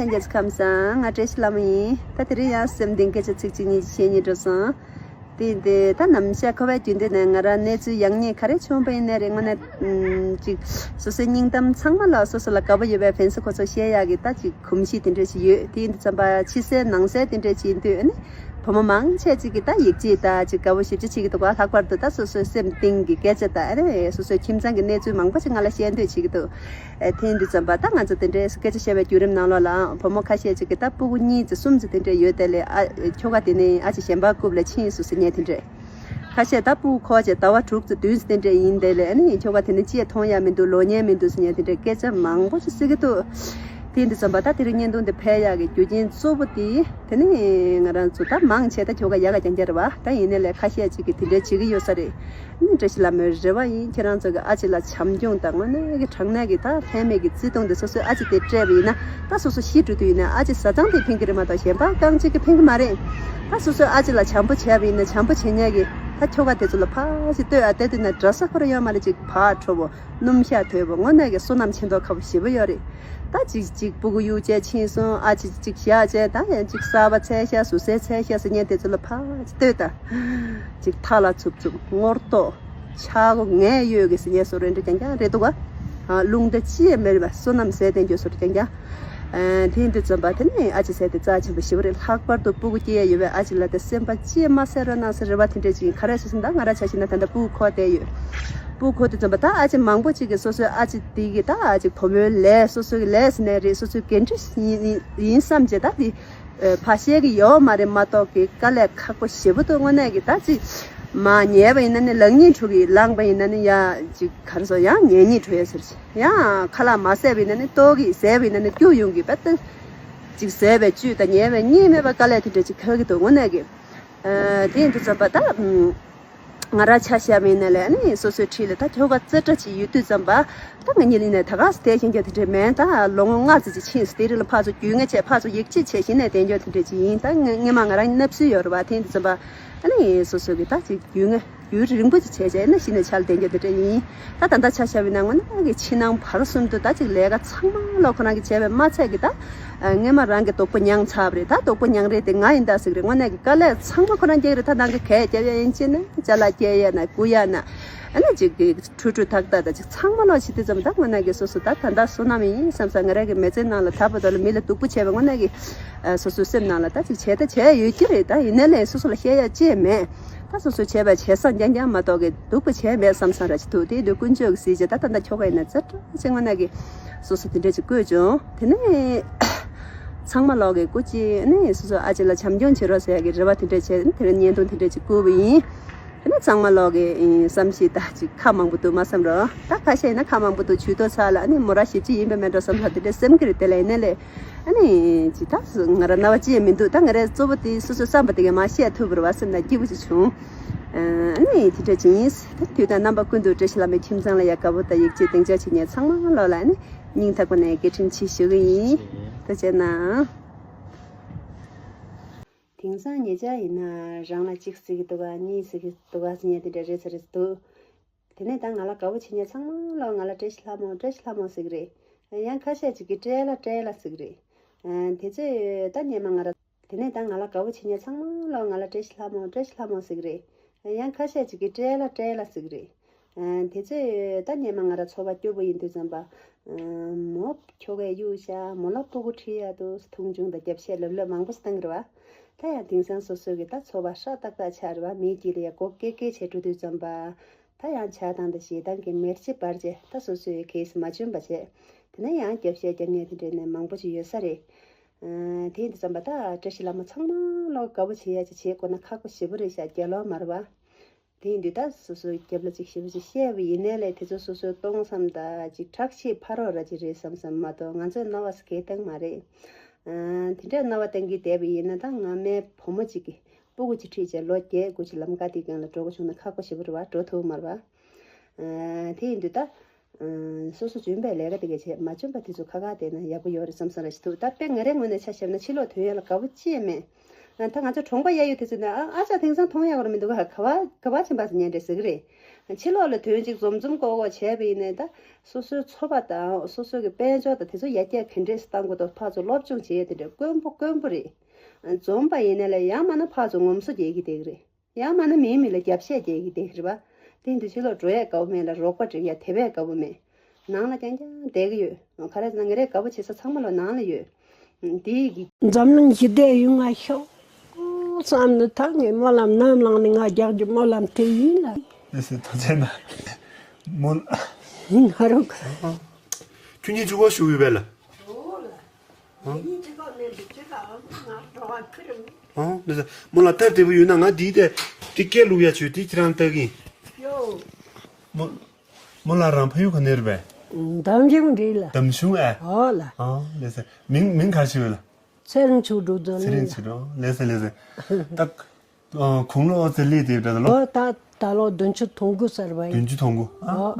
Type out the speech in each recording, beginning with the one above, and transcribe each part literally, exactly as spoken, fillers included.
ལྷན་རྒྱས་ཚོ་ཁམས་བཟང་། ང་བཀྲ་ཤིས་ལྷ་མོ་ཡིན། ད་དེ་རིང་ཡང་སེམས་གཏིང་སྐད་ཆ་ཚིག་གཅིག་གཉིས་ཀྱི་བཤད་སྙིང་འདོད་སོང་། དེ་ཡིན་དུས་ད་ནམ་ཞག་ཁོ་པའི་རྒྱུན་ལྡན་ནས་ང་རང་གནས་ཚུལ་ཡག་ཉེས་ག་རེ་བྱུང་བ་ཡིན་ནའི་རེད། དངོས་གནས་ཅིག་སོ་སོའི་སྙིང་གཏམ་ཚང་མ་ལ་སོ་སོ་ལ་དགའ་པོ་ཡོད་པའི་ཕན་སེ་ཁོ་ཚོ་བཤད་ཡག་གི་ད་ཅིག་གོམས་གཤིས་དེ་འདྲ་ཞིག་ཡོད། དེ་ཡིན་དུས་ཙམ་པ་ཕྱི་གསལ་ནང་གསལ་དེ་འདྲ་ཅིག་ཡིན་དུས་ཨ་ནི་བུ་མོ་མང་ཆེ་ཅིག་གིས་ད་ཡིག་ཆ་ད་ཅིག་དགའ་པོ་ཞེ་པོ་ཅིག་བྱེད་ཀྱི་འདུག་ག་ལྷག་པར་དུ་ད་སོ་སོའི་སེམས་གཏིང་གི་སྐད་ཆ་ད་ཨ་ནི་སོ་སོའི་ཁྱིམ་ཚང་གི་གནས་ཚུལ་མང་པོ་ཅིག་ང་ལ་བཤད་འདོད་བྱེད་ཀྱི་འདུག་ཨེ་དེ་ཡིན་དུས་ཙམ་པ་ད་ང་ཚོ་དེ་འདྲའི་སྐད་ཆ་བཤད་པའི་བརྒྱུད་རིམ་ནང་ལོགས་ལའང་བུ་མོ་ཁ་ཤས་ཅིག་གིས་ད་སྤུ་གུ་གཉིས་ཙམ་གསུམ་ཙམ་དེ་འདྲ་ཡོད་དེ་ལས་ཨ་ཁྱོ་ག་དེ་ནས་ཨ་ཅེ་གཞན་པ་རྐུབ་ལ་ཕྱིན་སོང་ཟེར་མཁན་དེ་འདྲས། ཁ་ཤས་ད་སྤུ་གུ་འཁོར་བྱས་ཟླ་བ་དྲུག་ཙམ་བདུན་ཙམ་དེ་འདྲས་ཡིན་དེ་ལས་ཨ་ནི་ཁྱོ་ག་དེ་ནས་ཅི་ཡང་མཐོང་ཡག་མི་འདུག་ལོ་ཉན་མི་འདུག་ཟེར་མཁན་དེ་འདྲས་སྐད་ཆ་མང་པོ་ཞིག་གསོལ་གྱི་འདུག་དེ་ཡིན་དུས་ཙམ་པ་ད་དེ་རིང་བརྙན་ཐུང་འདི་ཕེབས་ཡག་གི་རྒྱུ་རྐྱེན་གཙོ་བོ་དེ་དེ་ནི་ང་རང་ཚོ་ད་མང་ཆེ་ད་ཁྱོ་ག་ཡག་ག་རྐྱང་རྐྱང་རེད་བ། ད་ཡིན་ནའི་ལས་ཁ་ཤས་ཅིག་གིས་དེ་འདྲའི་བྱེད་ཀྱི་ཡོད་ས་རེད། ཨ་ནི་བཀྲ་ཤིས་ལྷ་མོའི་རེ་བ་ཡིན། ཁྱེད་རང་ཚོ་གི་ཨ་ཅེ་ལ་བྱམས་སྐྱོང་དང་དངོས་གནས་ཀྱི་དྲང་གནས་ཀྱི་ད་ལྷད་མེད་ཀྱི་བརྩེ་དུང་དེ་སོ་སོའི་ཨ་ཅེ་དེ་སྤྲད་པ་ཡིན་ན་ད་སོ་སོ་ཤི་འགྲོ་དུས་ཡིན་ན་ཨ་ཅེ་བཟའ་ཚང་དེ་ཕན་གྱི་རེད་མ་གཏོགས་གཞན་པ་རྐང་གཅིག་གིས་ཕན་གྱི་མ་རེད། ད་སོ་སོའི་ཨ་ཅེ་ལ་བྱམས་པོ་བྱས་པ་ཡིན་ན་བྱམས་པོ་བྱེད་མཁན་གྱི་ད་ཁྱོ་ག་དེ་ཚོ་ལ་ཕར་ཞིག་ལྟོས། ཨ་དེ་དུས་ན་འདྲ་ས་ཁོ་རང་ཡོད་མ་རེད། ཅིག་ཕར་འཕྲོ་བོ་སྣུམ་ཤ་དོད་པོ་དངོས་གནས་ཀྱི་བསོད་ནམས་ཆེ་མདོག་ཁ་པོ་ཞེ་པོ་ཡོད་རེད། ད་ཅིག་ཅིག་སྤུ་གུ་གཡུག་བྱས་ཕྱིན་སོང་། ཨ་ཅེ་ཅིག་བཞག་བྱས་ད་ཡང་ཅིག་གསར་པ་འཚོལ་ཤག་ཟུར་སའི་འཚོལ་ཤག་ཟེར་མཁན་དེ་ཚོ་ལ་ཕར་ཅིག་ལྟོས་ད། ཅིག་ཐག་ལ་འཚུབ་འཚུབ་ངོ་ལྟོགས་ཆག་སྒོ་ངལ་གཡོལ་གི་ཟེར་མཁན་བཟོ་འདྲ་རྐྱང་རྐྱང་རེད་འདུག་ག་ཨ་རླུང་རྟ་ཅི་ཡང་མེད་པ་བསོད་ནམས་ཟད་བསྡད་རྒྱུ་བཟོ་འདྲ་རྐྱང་རྐྱང་། ཨ་དེ་ཡིན་དུས་ཙམ་པ་དེ་ནི་ཨ་ཅེ་ཟེར་དེ་རྩ་ཆེན་པོ་ཞེ་པོ་རེད། ལྷག་པར་དུ་སྤུ་གུ་སྐྱེ་ཡ་ཡོད་པའི་ཨ་ཅེ་ལ་དེ་སེམས་པ་ཅི་ཡང་མ་གསལ་རོགས་གནང་ཟེར་རེ་བ་དེ་འདྲ་ཅིག་ཡིན། ག་རེ་ཟེར་ཟིན་ད་ང་རང་ཆ་བཞག་ན་ད་ལྟ་སྤུ་གུ་འཁོར་བསྡད་ཡོད། སྤུ་གུ་འཁོར་དུས་ཙམ་པ་ད་ཨ་ཅེ་མང་པོ་ཅིག་གིས་སོ་སོའི་ཨ་ཅེ་དེ་གི་ད་ཨ་ཅེ་བུ་མོའི་ལས་སོ་སོ་གི་ལས་ཟེར་ནའི་རེད། སོ་སོའི་འགན་འཁྲི་ཡིན་ཡིན་བསམ་བྱས་ད་དེ་ཨ་ཕར་བཤད་གི་ཡོད་མ་རེད་མ་གཏོགས་གི་དཀའ་ལས་ཁག་པོ་ཞེ་པོ་འདུག་དངོས་གནས་གི་ད་ཅིག་མར་ཉལ་བ་ཡིན་ན་ནི་ལག་གཉིས་འཁྲུ་གི། ལངས་པ་ཡིན་ན་ནི་ཡ་ཅིག་ག་རེ་ཟེར་ཡང་ཉལ་གཉིས་འཁྲུ་ཡ་ཟེར། ཡང་ཁ་ལག་མ་བཟས་པ་ཡིན་ན་ནི་ལྟོགས་གི། བཟས་པ་ཡིན་ན་ནི་སྐྱུག་ཡོང་གི། བད་ད་ཅིག་བཟས་པའི་བཅུད་དང་ཉལ་བའི་གཉིས་མེད་པ་དཀའ་ལས་དེ་འདྲ་ཅིག་ཁག་གི་འདུག་དངོས་གནས་གི། ཨ་དེ་ཡིན་དུས་ཙམ་པ་ད་ང་རང་ཆ་བཞག་པ་ཡིན་ན་ལས་ཨ་ནི་སོ་སོའི་འཁྲིས་ལ་ད་ཁྱོ་ག་རྩེ་གྲ་ཅིག་ཡོད་དུས་ཙམ་པ་ད་ང་གཉིས་ལ་ཡིན་ན་ད་ག་སེ་དེ་ཤེས་རྒྱུ་དེ་འདྲ་མེད། ད་ལོ་ངོ་ལྔ་ཙམ་ཅིག་ཕྱིན་སོང་། དེ་རིང་ལ་ཕར་ཚུར་རྒྱུས་མངའ་བྱས་ཕར་ཚུར་ཡིད་ཆེས་བྱས་གཞི་ནས་བསྡད་རྒྱུ་དེ་འདྲ་ཅིག་ཡིན། ད་ངས་སྔོན་མ་ང་རང་མནབ་སྲོལ་ཡོད་རེད་བ། དེ་ཡིན་དུས་ཙམ་པ་ཨ་ནི་སོ་སོ་གི་ད་ཅིག་རྒྱུས་མངའ་རྒྱུན་རིང་པོ་ཅིག་བྱས་བྱས་ཨ་ནི་གཞི་ནས་ཆ་ལ་བསྡད་རྒྱུ་དེ་འདྲ་ཡིན། ད་ད་ལྟ་ཆ་བཞག་པ་ཡིན་ན་དངོས་གནས་ཀྱི་ཕྱི་ནང་བར་གསུམ་དུ་ད་ཅིག་ལས་ཀ་ཚང་མ་ལོག་ཁོ་རང་གིས་བྱས་པས་མ་ཚད་ཀྱི་ད་ཨ་སྔོན་མ་རང་གི་སྡུག་པོ་མྱངས་ཚར་བ་རེད། ད་སྡུག་པོ་མྱངས་རེས་དེ་ང་ཡིན་ད་ཟེར་གི་རེད། དངོས་གནས་ཀྱི་དཀའ་ལས་ཚང་མ་ཁོ་རང་རྒྱག་གི་རེད། ད་ནང་གི་གད་རྒྱབ་ཡ་ཡིན་ཅེ་ན་ཅ་ལག་སྐྱེལ་ཡ་ན་རྐུ་ཡ་ན་ཨ་ནི་ཅིག་གི་ཁྲུ་ཁྲུ་ཐག་ཐག་ད་ད་ཅིག་ཚང་མ་ལོག་བྱེད་དུས་ཙམ་ད་དངོས་གནས་ཀྱི་སོ་སོ་ད་ད་ད་བསོད་ནམས་ཡིན་བསམ་ས། ང་རང་གི་མི་ཚེ་ནང་ལ་ད་བར་དུ་ལ་མི་ལ་སྡུག་པོ་བྱས་པ་དངོས་གནས་ཀྱི་ཨ་སོ་སོའི་སེམས་ནང་ལ་ད་ཅིག་བྱས་ད་བྱས་ཡོད་ཀྱི་རེད། ད་ཡིན་ནའི་ལས་སོ་སོ་ལ་བཤད་ཡ་ཅི་ཡང་མེད། ད་སོ་སོས་བྱས་པ་བྱས་ས་རྐྱང་རྐྱང་མ་གཏོགས་ཀྱི་སྡུག་པ་བྱས་མེད་བསམ་བསམ་ར་ཅིག་འདུག་དེ་དུས་དཀོན་མཆོག་གི་གཟི་བརྗིད་ད་ད་ལྟ་ཁྱོ་ག་ཡིན་ན་ཙེ་ཏྲ་ཅིག་དངོས་གནས་ཀྱི་སོ་སོ་དེ་འདྲ་ཅིག་བཀོད་བྱུང་། དེ་ནས་ཚང་མ་ལོག་གི་སྐུ་མཁྱེན་ནས་སོ་སོ་ཨ་ཅེ་ལ་བྱམས་སྐྱོང་བྱེད་རོགས་ཟེར་ཡ་གི་རེ་བ་དེ་འདྲ་བྱས། དེ་ནས་བརྙན་ཐུང་དེ་འདྲ་ཅིག་བསྐུར་བ་ཡིན། དེ་ནས་ཚང་མ་ལོག་གི་བསམ་ཤེས་ད་ཅིག་ཁ་མང་པོ་འདུག་མ་བསམ་རོགས། ད་ཁ་ཤས་ཡིན་ན་ཁ་མང་པོ་འདུག་ཇུས་གཏོགས་ཚ་ལ་ཨ་ནི་མོ་ར་ཞིབ་ཅིག་ཡིན་པའི་མེད་འགྲོ་བསམ་ས་དེ་འདྲ་སེམས་ཀྱི་རེད། དེ་ལ་ཡིན་ནའི་ལས། ཨ་ནི་ཇི་ལྟར་སུ་ང་རང་རྣ་བ་ཅི་ཡང་མི་འདུག་ད་ང་རའི་གཙོ་བོ་དེ་སོ་སོའི་བསམ་པ་དེ་གས་མ་བཤད་ཐུབ་པར་བ་སེམས་ནང་སྐྱིད་པོ་ཅིག་བྱུང་། ཨ་ནི་དེ་འདྲ་ཅིག་ཡིན། ད་དུས་དང་རྣམ་པ་ཀུན་ཏུ་བཀྲ་ཤིས་ལྷ་མོའི་ཁྱིམ་ཚང་ལ་ཡ་དགའ་པོ་དང་ཡིད་ཆེས་སྡིངས་ཆ་བྱེད་མཁན་ཚང་མ་ལོག་ལ་ཨ་ནི་སྙིང་ཐག་པ་ནས་བཀའ་དྲིན་ཆེ་ཞུ་གི་ཡིན། ཐུགས་རྗེ་གནང་། དེང་སང་ཉེ་ཆར་ཡིན་ན་རང་ལ་གཅིག་ཟེར་གི་འདུག་ག་གཉིས་ཟེར་གི་འདུག་ག་ཟེར་མཁན་དེ་འདྲ་རེད་ས་རེད་འདུག་དེ་ནས་ད་ང་ལ་དགའ་པོ་བྱེད་མཁན་ཚང་མ་ལོག་ང་ལ་བཀྲ་ཤིས་ལྷ་མོ་བཀྲ་ཤིས་ལྷ་མོ་ཟེར་གི་རེད། ཡང་ཁ་ཤས་ཅིག་གིས་བཀྲ་ལྷ་བཀྲ་ལྷ་ཟེར་གི་རེད། ཨ་དེ་ཚོས་ད་སྔོན་མ་ང་རང་དེ་ནས་ད་ང་ལ་དགའ་པོ་བྱེད་མཁན་ཚང་མ་ལོག་ང་ལ་བཀྲ་ཤིས་ལྷ་མོ་བཀྲ་ཤིས་ལྷ་མོ་ཟེར་གི་རེད། ཡང་ཁ་ཤས་ཅིག་གིས་བཀྲ་ལྷ་བཀྲ་ལྷ་ཟེར་གི་རེད། ཨ་དེ་ཚོས་ད་སྔོན་མ་ང་རང་ཚོ་པ་སྐྱོ་པོ་ཡིན་དུས་ཙམ་པ། ཨ་མོ་ཁྱོ་གས་གཡུག་བཞག་མོ་ལ་སྤུ་གུ་ཁྲིད་ཡག་འདུག་མཐོང་ཆུང་དང་རྒྱབ་བཤད་ལབ་ལབ་མང་པོ་བཏང་གི་རེད་བ། ད་ཡང་དེང་སང་སོ་སོ་གི་ད་ཚོ་པ་ཧྲ་ཏག་ཏག་ཆགས་རེད་བ། མིའི་དཀྱིལ་ལ་ཡ་མགོ་སྐེ་སྐེ་བྱས་འགྲོ་དུས་ཙམ་པ། ད་ཡང་ཆགས་སྡང་དང་ཞེ་སྡང་གི་མེར་ལྕེ་འབར་རྗེས་ད་སོ་སོའི་གེ་སི་མ་འཇོན་པ་བྱས། དེ་ནས་ཡང་རྒྱབ་བཤད་རྒྱབ་མཁན་དེ་འདྲ་ནས་མང་པོ་ཅིག་ཡོད་ས་རེད། ཨ་དེ་ཡིན་དུས་ཙམ་པ་ད་བཀྲ་ཤིས་ལྷ་མོ་ཚང་མ་ལོག་དགའ་པོ་བྱེད་ཡ་ཅིག་བྱེད་དགོས་ན་ཁག་པོ་ཞེ་པོ་རེད་ཤག་རྒྱལ་བ་མ་རེད་བ། དེ་ཡིན་དུས་ད་སོ་སོའི་རྒྱབ་ལ་ཅིག་ཞེ་པོ་ཅིག་བཤད་པ་ཡིན་ནའི་ལས་དེ་ཚོ་སོ་སོའི་སྟོང་བསམ་ད་ཅིག་ཁྲག་ཤེད་ཕ་རོལ་ར་ཅིག་རེད་བསམ་བསམ་མ་གཏོགས་ང་ཚོའི་རྣ་བ་སྐད་གཏོང་མ་རེད། ཨ་དེ་འདྲའི་རྣ་བ་གཏོང་གི་བསྡད་པ་ཡིན་ན་ད་སྔ་མའི་བུ་མོ་ཅིག་གིས་སྤུ་གུ་ཅིག་ཁྲིད་བྱས་ལོ་བརྒྱད་དགུ་ཅིག་ལམ་ཀ་དེའི་སྒང་ལ་འགྲོ་དགོས་བྱུང་ན་ཁག་པོ་ཞེ་པོ་རེད་བ། འགྲོ་ཐུབ་མ་རེད་བ། ཨ་དེ་ཡིན་དུས་ད། ཨ་སོ་སོ་འཇོན་པའི་ལས་ཀ་དེ་གས་བྱས་མ་འཇོན་པ་དེ་ཚོ་ཁ་ཁ་བསྡད་ན་ཡག་པོ་ཡོད་རེད་བསམ་བསམ་ར་ཞིག་འདུག་ད་དཔེ་ང་རའི་ངོས་ནས་ཆ་བཞག་ན་ཕྱི་ལོགས་ཐོན་ཡ་ལ་དགའ་པོ་ཅི་ཡང་མེད། ཨ་ད་ང་ཚོ་གྲོང་པ་གཡས་གཡོན་དེ་ཚོ་ནས་ཨ་ཨ་ཅག་དེང་སང་མཐོང་ཡ་ཡོད་རེད་མི་འདུག་ག་ག་བ་ག་བ་ཕྱིན་པ་ཟེར་མཁན་རེད་ཟེར་གི་རེད། ཕྱི་ལོགས་ལ་དོན་གཅིག་འཛོམས་འཛོམས་ཀོ་ཀོ་བྱས་པ་ཡིན་ནའི་ད། སོ་སོའི་འཚོ་བ་དང་སོ་སོ་གི་དཔལ་འབྱོར་དང་དེ་ཚོ་ཡར་རྒྱས་ག་འདྲས་སེ་བཏང་དགོས་འདུག་ཕར་ཚུར་སློབ་སྦྱོང་བྱེད་ཡས་དེ་འདྲ་དཀོན་པོ་དཀོན་པོ་རེད། འཛོམས་པ་ཡིན་ནའི་ལ་ཡང་མིན་ན་ཕར་ཚུར་ངོམ་སོ་རྒྱག་གི་བསྡད་ཀྱི་རེད། ཡང་མིན་ན་མིའི་མི་ལ་རྒྱབ་བཤད་རྒྱག་གི་བསྡད་ཀྱི་རེད་པ། དེ་འདི་ཕྱི་ལོགས་འགྲོ་ཡས་དགའ་པོ་མེད་ལ་རོགས་པ་སྒྲིག་ཡས་དེ་བས་དགའ་པོ་མེད། ནང་ལ་རྐྱང་རྐྱང་བསྡད་ཀྱི་ཡོད། ག་རེ་ཟེར་ན་ང་རའི་དགའ་པོ་བྱེད་ས་ཚང་མ་ལོ་ནང་ལ་ཡོད། དེ་ཡི་གི་འཛམ་གླིང་ཞི་བདེ་ཡོང་ང་ཤོག་བསམ་ནི་ད་ངས་སྨོན་ལམ་ནམ་ལངས་ནས་ང་རྒྱག་རྒྱུ་སྨོན་ལམ་དེ་ཡིན་ལ། ལགས་སོ། ཐུགས་རྗེ་གནང་། སྨོན། ང་རང་། ཁྱོད་གཉིས་གཅིག་པོ་བཞུགས་ཡོད་པས་ལ། ཨང་། ངེད་གཉིས་གཅིག་པོ་མེད་འདུག་ཅི་ལ་ང་འགྲོ་བ་ཁུར་མེད། ཨང་། ལགས་སོ། སྨོན་ལམ་སྟབས་བདེ་པོ་ཡོད་ན་ང་འདིའི་དེ་དེ་སྐད་བླུག་ཡ་བྱོས་དེ་ཁྱེད་རང་ལྟ་གིན། ཡོ། སྨོན། སྨོན་ལམ་རང་ཕ་ཡུལ་ག་ནས་རེད་པས། འདམ་གཞུང་རེད་ལ། འདམ་གཞུང་ཨ། ཨོ་ལ། ཨང་། ལགས་སོ། མིང་མིང་ག་རེ་ཞུ་བས་ལ། ཚེ་རིང་ཆོས་སྒྲོན་རྡོར་གླིང་ལ། ཚེ་རིང་ཆོས་སྒྲོན། ལགས་སོ་ལགས་སོ། ད། ཨ། དགུང་ལོ་ཨོ་ཙི་ལི་དེ་འདྲ་ལོ། ཨོ་ད་ད་ལོ་བདུན་ཅུ་དོན་དགུ་ཟེར་བ་ཡིན། བདུན་ཅུ་དོན་དགུ། ཨ། ཨོ།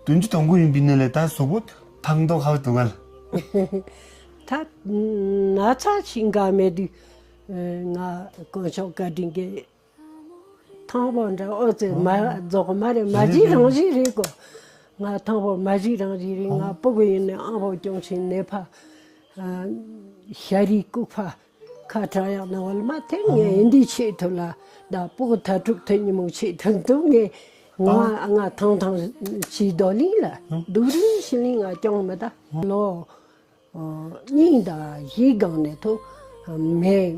བདུན་ཅུ་དོན་དགུ་ཡིན་པའི་ནས་ལས་ད་གཟུགས་པོ་ཐང་ཐོག་ཧ་འདུག་ག་ལ། ད་ན་ཚ་ཞིག་འགའ་མེད་དུས་ང་དཀོན་མཆོག་བཀའ་དྲིན་གྱིས། དང་པོ་འདྲ་ཨོ་ཙི་མ་རྫོགས་མ་རེད། མ་གཞི་རང་བཞིན་རེད་གོ། ང་དང་པོ་མ་གཞི་རང་བཞིན་རེད། ང་སྤུ་གུ་ཡིན་ནས་ཨང་པོ་སྐྱོང་ཞིང་ནད་ཕ། ཤ་རིའི་ལྐུགས་ཕ། ཁ་བྲག་ཡག་ནང་བལ་མ་ཐེངས་ངས་ཨེ་འདི་ཆེད་དུ་ལ་ད་སྤུ་གུ་ཐ་དྲུག་ཐེངས་ཉིན་མོ་ཆེད་དུ་འདུག་ངས་ང་ང་ཐང་ཐང་ཞིག་རྡོ་གླིང་ལ་སྡུག་རིང་ཞིག་གླིང་ང་སྐྱོང་མི་ད་ལོ། གཉིས་དང་བཞིའི་སྒང་ནས་ཐུག་མེ་